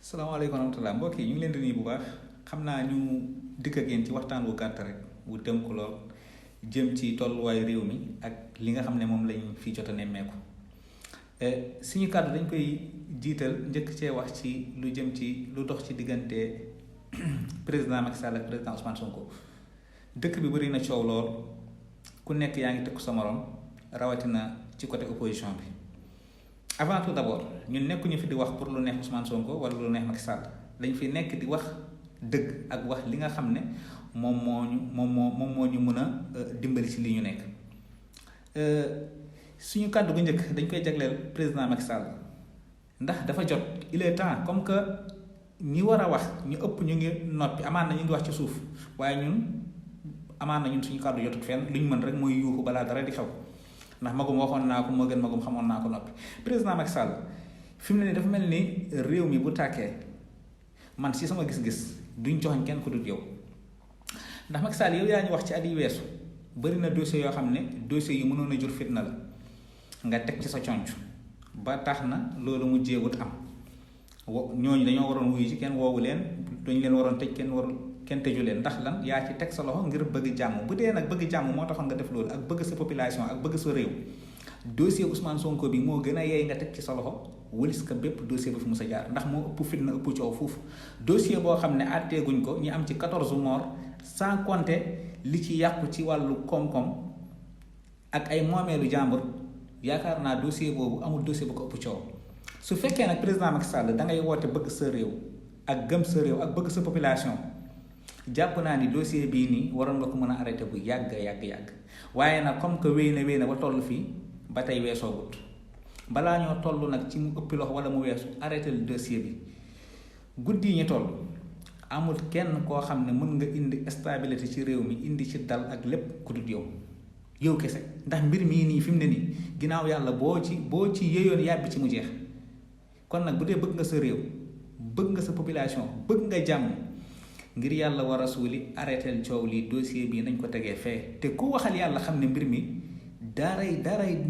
salaamaaleykum wa rahmatulah mbokk yi ñu ngi leen di nuyu bu baax xam naa ñu dikk ak yéen ci waxtaan wu gàtt rek wu tënk lool jëm ci tolluwaayu réew mi ak li nga xam ne moom lañ fi jot a nemmeeku suñu kàddu dañ koy jiital njëkk cee wax ci lu jëm ci lu dox ci diggante président Macky Sall ak président Ousmane Sonko dëkk bi bëri na coow lool ku nekk yaa ngi tëkku sa morom rawatina ci côté opposition bi. avant tout d'abord ñun nekkuñu fi di wax pour lu neex Ousmane Sonko wala lu neex Macky Sall dañ fi nekk di wax dëgg ak wax li nga xam ne moom moo ñu mën a dimbali ci li ñu nekk suñu kàddu gu njëkk dañ koy jagleel président Macky Sall ndax dafa jot il est temps comme que ñi war a wax ñu ëpp ñu ngi noppi amaan na ñu ngi wax ci suuf waaye ñun amaan na ñun suñu kàddu jotut fenn li ñu mën rek mooy yuuxu balaa dara di xew. ndax magum waxoon naa ko moo gën magum xamoon naa ko noppi président Macky Sall fi mu ne nii dafa mel ni réew mi bu tàkkee man si sama gis-gis duñ joxañ kenn ku dul yow ndax Macky Sall yow yaa ñu wax ci at yi weesu bëri na dossier yoo xam ne dossier yi mënoon a jur fitna la nga teg ci sa conc ba tax na loolu mu jéewut am ñooñu dañoo waroon wuyu ci kenn woowu leen dañu leen waroon tëj kenn tëju leen ndax lan yaa ci teg sa loxo ngir bëgg jàmm bu dee nag bëgg jàmm moo taxoon nga def loolu ak bëgg sa population ak bëgg sa réew dossier Ousmane Sonko bi moo gën a yeey nga teg ci sa loxo wëlis ka bépp dossier ba fi mu sa jaar ndax moo ëpp fitna ëpp coow foofu dossier boo xam ne àtteeguñ ko ñu am ci 14 morts sans compter li ci yàqu ci wàllu koom-koom ak ay moomeelu jàmbur yaakaar naa dossier boobu amul dossier bu ko ëpp coow su fekkee nag président Macky Sall da ngay woote bëgg sa réew ak gëm sa réew ak bëgg sa population jàpp naa ni dossier bii nii waroon nga ko mën a arrêté bu yàgg waaye nag comme que wéy na ba toll fii ba tey weesoogut balaa ñoo toll nag ci mu ëppi loxo wala mu weesu arrêté le dossier bi guddi yi ñu toll amul kenn koo xam ne mën nga indi stabilité ci réew mi indi ci dal ak lépp ku dul yow kese ndax mbir mii nii fi mu ne nii ginnaaw yàlla boo ci yéyoon yàbbi ci mu jeex kon nag bu dee bëgg nga sa réew bëgg nga sa population bëgg nga jàmm ngir yàlla war a suuli arrêté coow lii dossier bii nañ ko tegee fee te ku waxal yàlla xam ne mbir mi daaray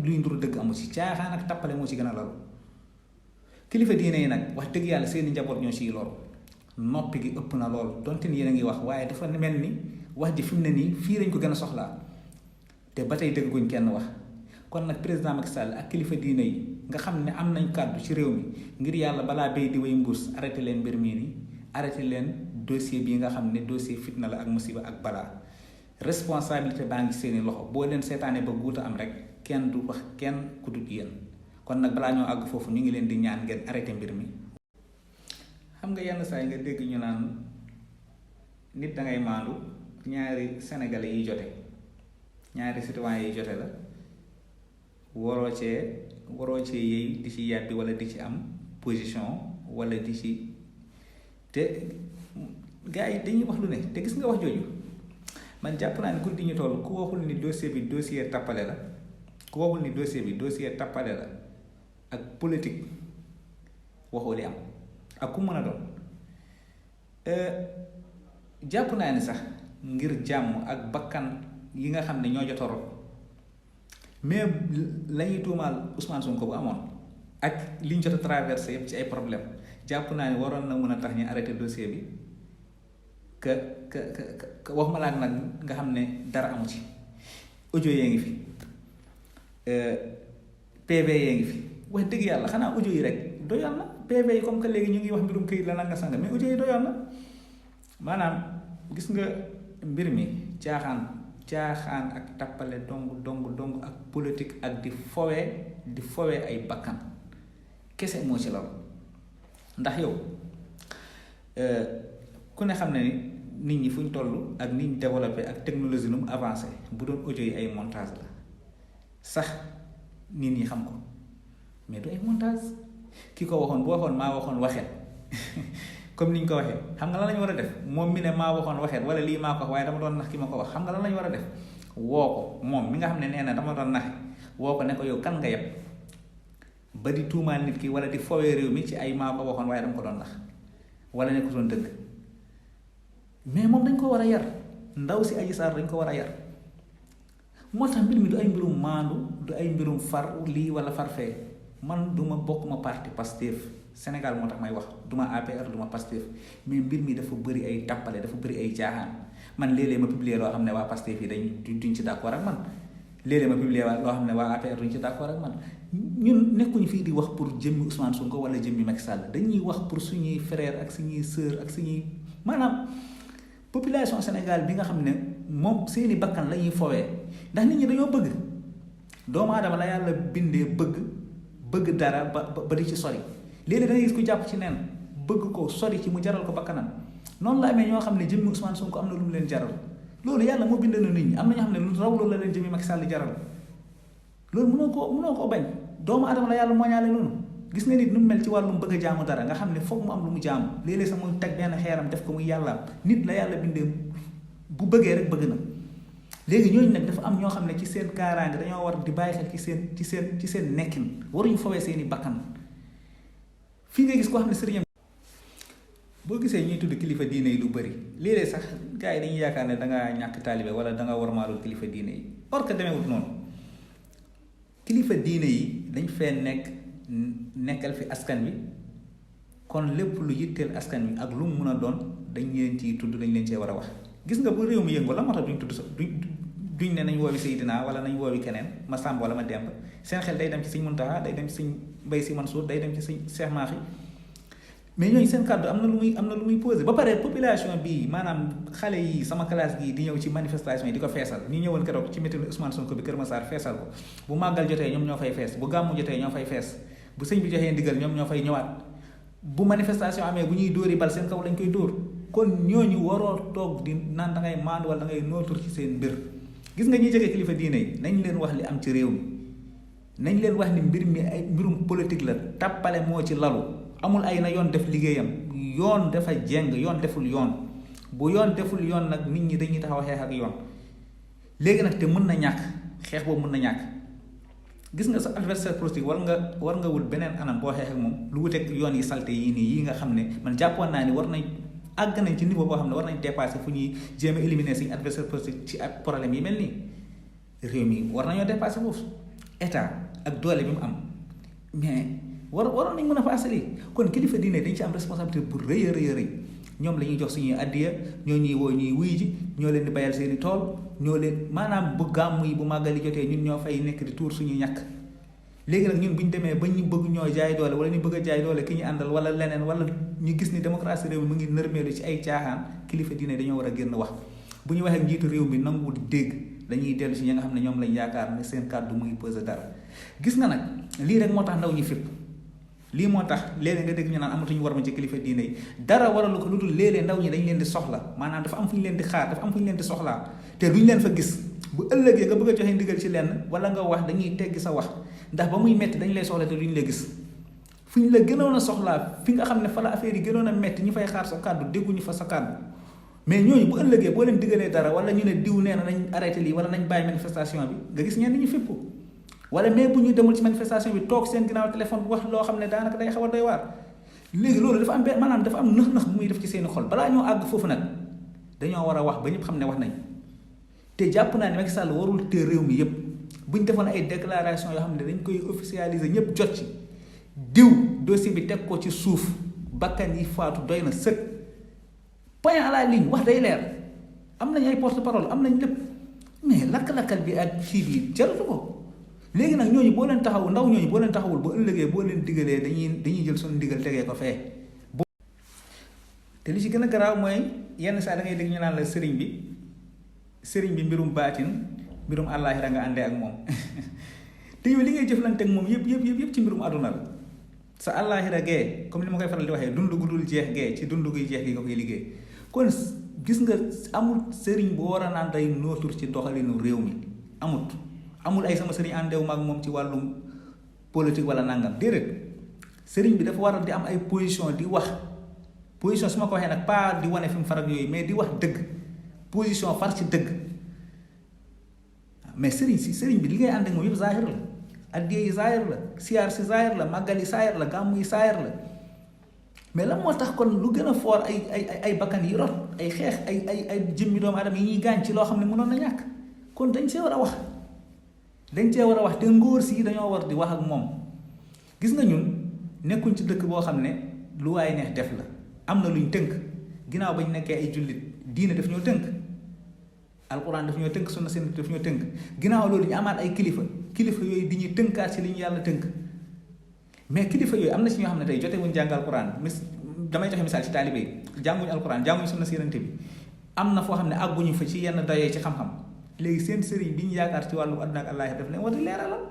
luy nduru dëgg amu ci caaxaan ak tappale moo ci gën a lalu kilifa diine yi nag wax dëgg yàlla seeni njaboot ñoo ciy lool noppi gi ëpp na lool donte ni yéen a ngi wax waaye dafa mel ni wax ji fi mu ne nii fii lañ ko gën a soxlaa te ba tey dëgg guñ kenn wax kon nag président Macky Sall ak kilifa diine yi nga xam ne am nañ kàddu ci réew mi ngir yàlla balaa bay di way mbuus arrêté leen mbir mii nii arrêté leen dossier bii nga xam ne dossier fitna la ak musiba ak balaa responsabilité baa ngi seeni loxo boo leen seetaanee ba guuta am rek kenn du wax kenn ku dul yéen kon nag balaa ñoo àgg foofu ñu ngi leen di ñaan ngeen arrêté mbir mi. xam nga yenn saa yi nga dégg ñu naan nit dangay maandu ñaari sénégalais yi jote ñaari citoyens yi jote la waroo cee yey di ci yàbbi wala di ci am position wala di ci te gars yi dañuy wax lu ne te gis nga wax jooju man jàpp naa ne guddi ñu toll ku waxul ni dossier bi dossier tappale la ku waxul ni dossier bi dossier tappale la ak politique waxoo li am ak ku mën a doon jàpp naa ne sax ngir jàmm ak bakkan yi nga xam ne ñoo jotoro mais lañuy tuumaal Ousmane Sonko bu amoon ak liñ jot a traversé yëpp ci ay problème jàpp naa ne waroon na mën a tax ñu arrêté dossier bi que wax ma laak nag nga xam ne dara amu ci audio yee ngi fi PV yee ngi fi wax dëgg yàlla xanaa audio yi rek doyoon na PV yi comme que léegi ñu ngi wax mbirum këyit la nag nga sanga mais audio yi doyoon na maanaam gis nga mbir mi caaxaan ak tappale dong ak politique ak di fowee ay bakkan kese moo ci law ndax yow ku ne xam ne ni nit ñi fu ñu toll ak nit ñu développé ak technologie nu mu avancé bu doon audio yi ay montage la sax nit ñi xam ko mais du ay montage ki ko waxoon bu waxoon maa waxoon waxeet comme ni ñu ko waxee xam nga lan lañu war a def moom mi ne maa waxoon waxeet wala lii maa ko wax waaye dama doon nax ki ma ko wax xam nga lan lañu war a def woo ko moom mi nga xam ne nee na dama doon naxe woo ko ne ko yow kan nga yeb ba di tuumaal nit ki wala di fowee réew mi ci ay maa ko waxoon waaye dama ko doon nax wala ne ko doon dëgg mais moom dañ ko war a yar ndaw si Adji Sarr dañ ko war a yar moo tax mbir mi du ay mbirum maandu du ay mbirum far lii wala far fee man duma bokkuma parti Pastef Sénégal moo tax may wax duma APR duma Pastef mais mbir mi dafa bëri ay tappale dafa bëri ay jaaxaan man léeg-léeg ma publier loo xam ne waa Pastef yi duñ ci d'accord ak man léeg-léeg ma publier loo xam ne waa APR duñ ci d'accord ak man ñun nekkuñu fii di wax pour jëmmi Ousmane Sonko wala jëmmi Macky Sall dañuy wax pour suñuy frère ak suñuy sœur ak suñuy maanaam population Sénégal bi nga xam ne moom seeni bakkan la ñuy fowee ndax nit ñi dañoo bëgg doomu aadama la yàlla bindee bëgg dara ba di ci sori léeg-léeg da ngay gis ku jàpp ci neen bëgg ko sori ci mu jaral ko bakkanam noonu la amee ñoo xam ne jëmmi Ousmane Sonko am na lu mu leen jaral loolu yàlla moo bind na nit ñi am na ñoo xam ne lu raw loolu la leen jëmmi Macky Sall jaral loolu mënoo koo bañ doomu aadama la yàlla mooñaale noonu gis nga nit nu mu mel ci wàllum bëgg a jaamu dara nga xam ne foog mu am lu mu jaamu léeg-léeg sax muy teg benn xeeram def ko muy yàllaam nit la yàlla bindee bu bëggee rek bëgg na léegi ñooñu nag dafa am ñoo xam ne ci seen kaaraange dañoo war di bàyyi xel ci seen nekkin waruñu fawee seeni bakkan fii nga gis koo xam ne sëriñam boo gisee ñuy tudd kilifa diine yi lu bëri léeg-léeg sax gars yi dañuy yaakaar ne dangaa ñàkk taalibe wala danga war maalul kilifa diine yi or que demeewut noonu kilifa diine yi dañ fee nekkal fi askan wi kon lépp lu yitteel askan wi ak lu mu mun a doon dañ leen ciy tudd dañ leen cee war a wax gis nga bu réew mi yëngu la moo tax duñ tudd duñ ne nañ woowi Seydina wala nañ woowi keneen ma Sàmb wala ma Demba seen xel day dem ci Sëñ Muntaxa day dem ci Sëñ Mbay Si Mansour day dem ci Sëñ Seex Maaxi mais ñooñu seen kàddu am na lu muy posé ba pare population bii maanaam xale yi sama classe gii di ñëw ci manifestation yi di ko feesal ñu ñëwoon keroog ci meeting Ousmane Sonko bi Kër Massar feesal ko bu màggal jotee ñoom ñoo fay fees bu gàmmu jotee ñoo fay fees bu sëñ bi joxee ndigal ñoom ñoo fay ñëwaat bu manifestation amee bu ñuy dóori bal seen kaw lañ koy dóor kon ñooñu waroo toog di naan da ngay maandu wala da ngay nootur ci seen mbir gis nga ñuy jege kilifa diine yi nañ leen wax li am ci réew mi nañ leen wax ni mbir mi ay mbirum politique la tàppale moo ci lalu amul ay na yoon def liggéeyam yoon dafa jeng yoon deful yoon bu yoon deful yoon nag nit ñi dañuy taxaw xeex ak yoon léegi nag te mën na ñàkk xeex boobu mën na ñàkk gis nga sa adversaire politique war nga wut beneen anam boo xeex ak moom lu wuteeg yoon yi salte yii nii yi nga xam ne man jàppoon naa ni war nañ àgg nañ ci niveau boo xam ne war nañ dépasser fu ñuy jéem a éliminer suñu adversaire politique ci ak problème yi mel nii réew mi war nañoo dépasser foofu état ak doole bi mu am mais waroon nañ mën a passé lii kon kilifa diine dañ ci am responsabilité bu rëy a rëy ñoom la ñuy jox suñuy addiya ñoo ñuy woo ñuy wuy ji ñoo leen di bayal seeni tool ñoo leen maanaam bu gàmm yi bu màggali jotee ñun ñoo fay nekk di tuur suñu ñàkk léegi nag ñun bu ñu demee ba ñu bëgg ñoo jaay doole wala ñu bëgg a jaay doole ki ñu àndal wala leneen wala ñu gis ni démocratie réew mi mu ngi nërmeelu ci ay caaxaan kilifa diine dañoo war a génn wax bu ñu waxee ak njiitu réew mi nanguwul dégg dañuy dellu si ñi nga xam ne ñoom lañ yaakaar ne seen kàddu mu ngi pesé dara gis nga nag lii rek moo tax ndaw ñi fépp lii moo tax léeg-léeg nga dégg ñu naan amatuñu war ma ci kilifa diine yi dara waralu ko lu dul léeg-léeg ndaw ñi dañ leen di soxla maanaam dafa am fu ñu leen di xaar dafa am fu ñu leen di soxlaa te duñ leen fa gis bu ëllëgee nga bëgg a joxe ndigal ci lenn wala nga wax dañuy teggi sa wax ndax ba muy metti dañ lay soxla te duñ la gis fu ñu la gënoon a soxlaa fi nga xam ne fa la affaire yi gënoon a metti ñu fay xaar sa kàddu dégguñu fa sa kàddu mais ñooñu bu ëllëgee boo leen digalee dara wala ñu ne diw nee na nañ arrêté lii wala nañ bàyyi manifestation bi nga gis ñenn ñu fépp wala mais bu ñu demul ci manifestation bi toog seen ginnaaw téléphone wax loo xam ne daanaka day xaw a doy waar léegi loolu dafa am benn maanaam dafa am nëx-nëx bu muy def ci seeni xol balaa ñoo àgg foofu nag dañoo war a wax ba ñëpp xam ne wax nañ te jàpp naa ne Macky Sall warul te réew mi yëpp bu ñu defoon ay déclaration yoo xam ne dañ koy officialiser ñëpp jot ci diw dossier bi teg ko ci suuf bakkan yi faatu doy na sëkk point à la ligne wax day leer am nañ ay porte parole am nañ lépp mais lakk-lakkal bi ak fii bi jaratu ko léegi nag ñooñu boo leen taxaw ndaw ñooñu boo leen taxawul ba ëllëgee boo leen digalee dañuy jël suñu digal tegee ko fee te li ci gën a garaaw mooy yenn saa da ngay dégg ñu naan la sëriñ bi mbirum baatin mbirum àllaaxira nga àndee ak moom te yow li ngay jëflante ak moom yëpp ci mbirum àdduna la sa àllaaxira gee comme ni ma koy faral di waxee dund gu dul jeex gee ci dund guy jeex gi nga koy liggéey kon gis nga amul sëriñ bu war a naan day nootur ci doxalinu réew mi amul ay sama sëriñ àndeewu ma ak moom ci wàllum politique wala nangam déedéet sëriñ bi dafa war a di am ay position di wax position su ma ko waxee nag pas di wane fi mu farak yooyu mais di wax dëgg position far ci dëgg mais sëriñ bi li ngay ànd ak moom yëpp zaahir la addiyee yi zaahir la siyaar si zaahir la màggal yi zaahir la gàmmu yi zaahir la mais lan moo tax kon lu gën a foor ay bakkan yi rot ay xeex ay jëmmi doomu aadama yi ñuy gaañ ci loo xam ne mënoon na ñàkk kon dañ see war a wax te ngóor si dañoo war di wax ak moom gis nga ñun nekkuñ ci dëkk boo xam ne lu waay neex def la am na luñ tënk ginnaaw bañ nekkee ay jullit diine daf ñoo tënk alquran daf ñoo tënk sunna seen daf ñoo tënk ginnaaw loolu ñu amaat ay kilifa yooyu di ñuy tënkaat ci li ñu yàlla tënk mais kilifa yooyu am na ci ñoo xam ne tey jote wuñ jàng alquran damay joxe misaal ci taalibe yi jànguñu alquran jànguñu sunna si yonent bi am na foo xam ne àgguñu fa ci yenn dayoo ci xam-xam léegi seen sëriñ bi ñu yaakaar ci wàllu àdduna ak àllaaxira daf leen war a leeralal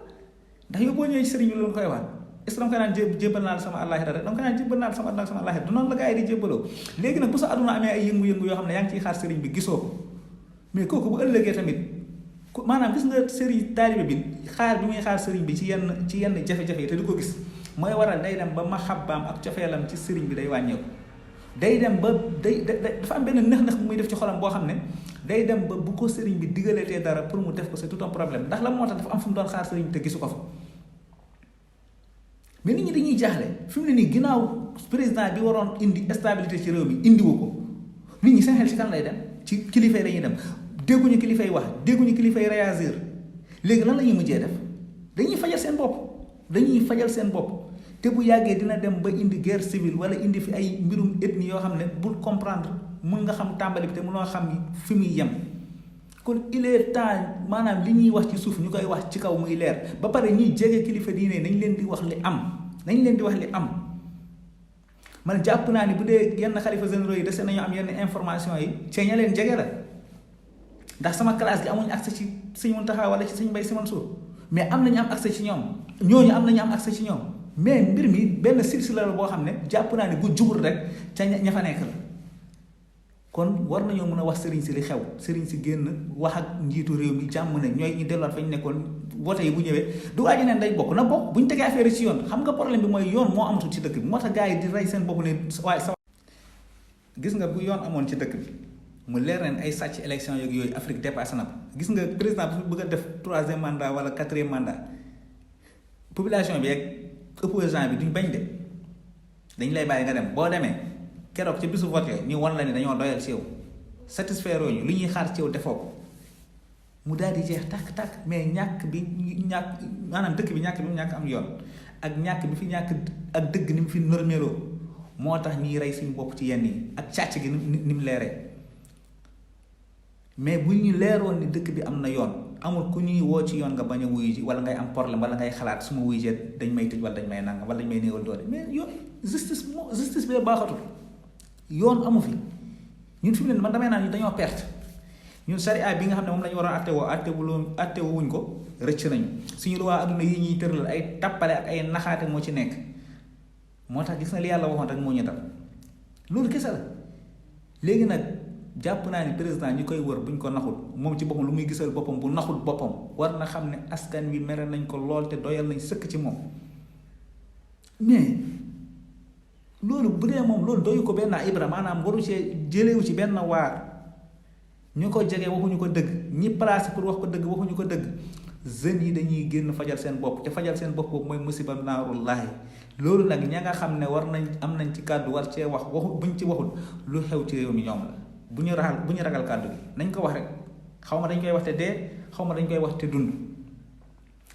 ndax yow boo ñëwee ci sëriñ bi loolu koy wax est-ce que dama koy naan jébbal naa la sama àllaaxira rek dama koy naan jébbal naa la sama àdduna ak sama àllaaxira du noonu la gaa yi di jébbaloo léegi nag bu sa àdduna amee ay yëngu-yëngu yoo xam ne yaa ngi ciy xaar sëriñ bi gisoo ko mais kooku bu ëllëgee tamit maanaam gis nga sëriñ taalibe bi xaar bi muy xaar sëriñ bi ci yenn jafe-jafe yi te du ko gis mooy waral day dem ba maxabbaam ak cofeelam ci sëriñ bi day wàññeeku day dem ba dafa am benn nëx-nëx bu muy def ci xolam boo xam ne day dem ba bu ko sëriñ bi diggalatee dara pour mu def ko c'est tout un problème ndax la moo tax dafa am fu mu doon xaar sëriñ bi te gisu ko fa mais nit ñi dañuy jaaxle fi mu ne nii ginnaaw président bi waroon indi stabilité ci réew mi indiwu ko nit ñi seen xel ci kan lay dem ci kilifa yi dañuy dem dégguñu kilifa yi wax dégguñu kilifa yi réagir léegi lan la ñuy mujjee def dañuy fajal seen bopp te bu yàggee dina dem ba indi guerre civile wala indi fi ay mbirum ethnie yoo xam ne bul comprendre mun nga xam tàmbali bi te munoo xam fi muy yem kon il est temps maanaam li ñuy wax ci suuf ñu koy wax ci kaw muy leer ba pare ñuy jege kilifa diine nañ leen di wax li am man jàpp naa ni bu dee yenn xalifa généraux yi dese nañu am yenn information yi cee ña leen jege la ndax sama classe gi amuñu accès ci Sëñ Muntaxa wala ci Sëñ Mbay Si Mansuur mais am nañu am accès ci ñoom ñooñu am nañu am accès ci ñoom mais mbir mi benn silsila la boo xam ne jàpp naa ni bu jugul rek ca ña fa nekk la kon war nañoo mën a wax sëriñ si li xew sëriñ si génn wax ak njiitu réew mi jàmm ne ñooy ñu delluwaat fa ñu nekkoon vote yi bu ñëwee du waaji neen day bokk na bokk bu ñu tegee affaire ci yoon xam nga problème bi mooy yoon moo amatul ci dëkk bi moo tax gars yi di rey seen bopp ne waaye sa gis nga bu yoon amoon ci dëkk bi mu leer leen ay sàcc élection yeeg yooyu Afrique dépassé na ko gis nga président bi bëgg a def 3e mandat wala 4e mandat population bi ak opposant bi duñ bañ de dañ lay bàyyi nga dem boo demee keroog ci bisu vote ñu wan la ni dañoo doyal ci yow satisfaire ñu li ñuy xaar ci yow defoo ko mu daal di jeex tàkk mais ñàkk maanaam dëkk bi ñàkk bi mu ñàkk am yoon ak ñàkk bi fi ñàkk ak dëgg ni mu fi norméloo moo tax ñuy rey suñu bopp ci yenn yi ak càcc gi ni mu leeree mais bu ñu leeroon ni dëkk bi am na yoon amul ku ñuy woo ci yoon nga bañ a wuyu ji wala ngay am problème wala ngay xalaat su ma wuyu jee dañ may tëj wala dañ may nangam wala dañ may néewal doole mais yoon justice bee baaxatul yoon amu fi ñun fi mu ne man damay naan ñu dañoo perte ñun sariya bi nga xam ne moom la ñu waroon attewoo wuñ ko rëcc nañu suñu luwaa adduna yi ñuy tëralal ay tappale ak ay naxaate moo ci nekk moo tax gis nga li yàlla waxoon rek moo ñu dal loolu kese la léegi nag jàpp naa ni président ñi koy wër buñ ko naxul moom ci boppam lu muy gisal boppam bu naxul boppam war na xam ne askan wi mere nañ ko lool te doyal nañ sëkk ci moom mais loolu bu dee moom loolu doyu ko benn ibra maanaam waru cee jëlewu ci benn waar ñu ko jege waxuñu ko dëgg ñi placé pour wax ko dëgg waxuñu ko dëgg jeunes yi dañuy génn fajal seen bopp te fajal seen bopp boobu mooy musiba naarullaahi loolu nag ña nga xam ne war nañ am nañ ci kàddu war cee wax buñ ci waxul lu xew ci réew mi ñoom la bu ñu ragal kàddu gi nañ ko wax rek xaw ma dañ koy wax te dee xaw ma dañ koy wax te dund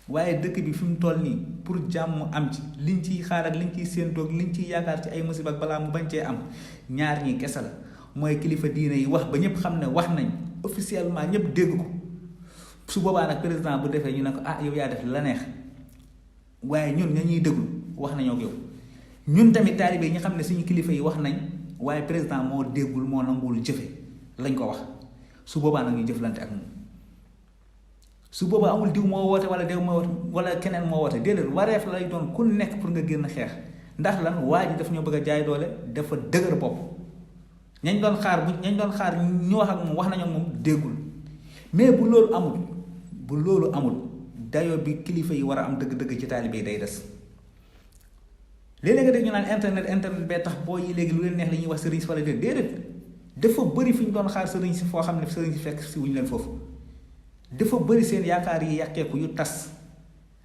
waaye dëkk bi fi mu toll nii pour jàmm am ci liñ ciy xaar ak liñ ciy séentoog liñ ciy yaakaar ci ay musiba ak balaa mu bañ cee am ñaar ñi kese la mooy kilifa diine yi wax ba ñëpp xam ne wax nañ officiellement ñëpp dégg ko su boobaa nag président bu defee ñu ne ko ah yow yaa def la neex waaye ñun ña ñuy déglu wax nañoo ak yow ñun tamit taalibe yi ñu xam ne suñu kilifa yi wax nañ waaye président moo déggul moo nanguwul jëfe lañ ko wax su boobaa nag ñu jëflante ak moom su boobaa amul diw moo woote wala diw moo woote wala keneen moo woote déedéet wareef lay doon ku nekk pour nga génn xeex ndax lan waa ji daf ñoo bëgg a jaay doole dafa dëgër bopp ñañ doon xaar ñu wax ak moom wax nañu ak moom déggul mais bu loolu amul dayo bi kilifa yi war a am dëgg-dëgg ci taalibe yi day des léeg-léeg nga dégg ñu naan internet bee tax boo yi léegi lu leen neex la ñuy wax sëriñ si wala déedéet dafa bëri fi ñu doon xaar sëriñ si foo xam ne sëriñ si fekk si wuñu leen foofu dafa bëri seen yaakaar yi yàqeeku yu tas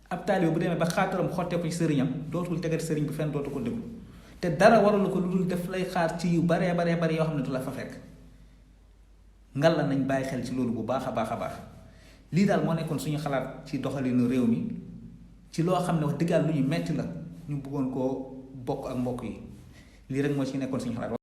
ab taalibe bu demee ba xaataram xotteeku ci sëriñam dootul tegati sëriñ bi fenn dootu ko déglu te dara waralu ko lu dul def lay xaar ci yu baree yoo xam ne du la fa fekk ngal la nañ bàyyi xel ci loolu bu baax a baax a baax lii daal moo nekkoon suñu xalaat ci doxalinu réew mi ci loo xam ne wax dëgg yàlla lu ñu metti la ñu bëggoon koo bokk ak mbokk yi lii rek moo ci nekkoon suñu xalaat.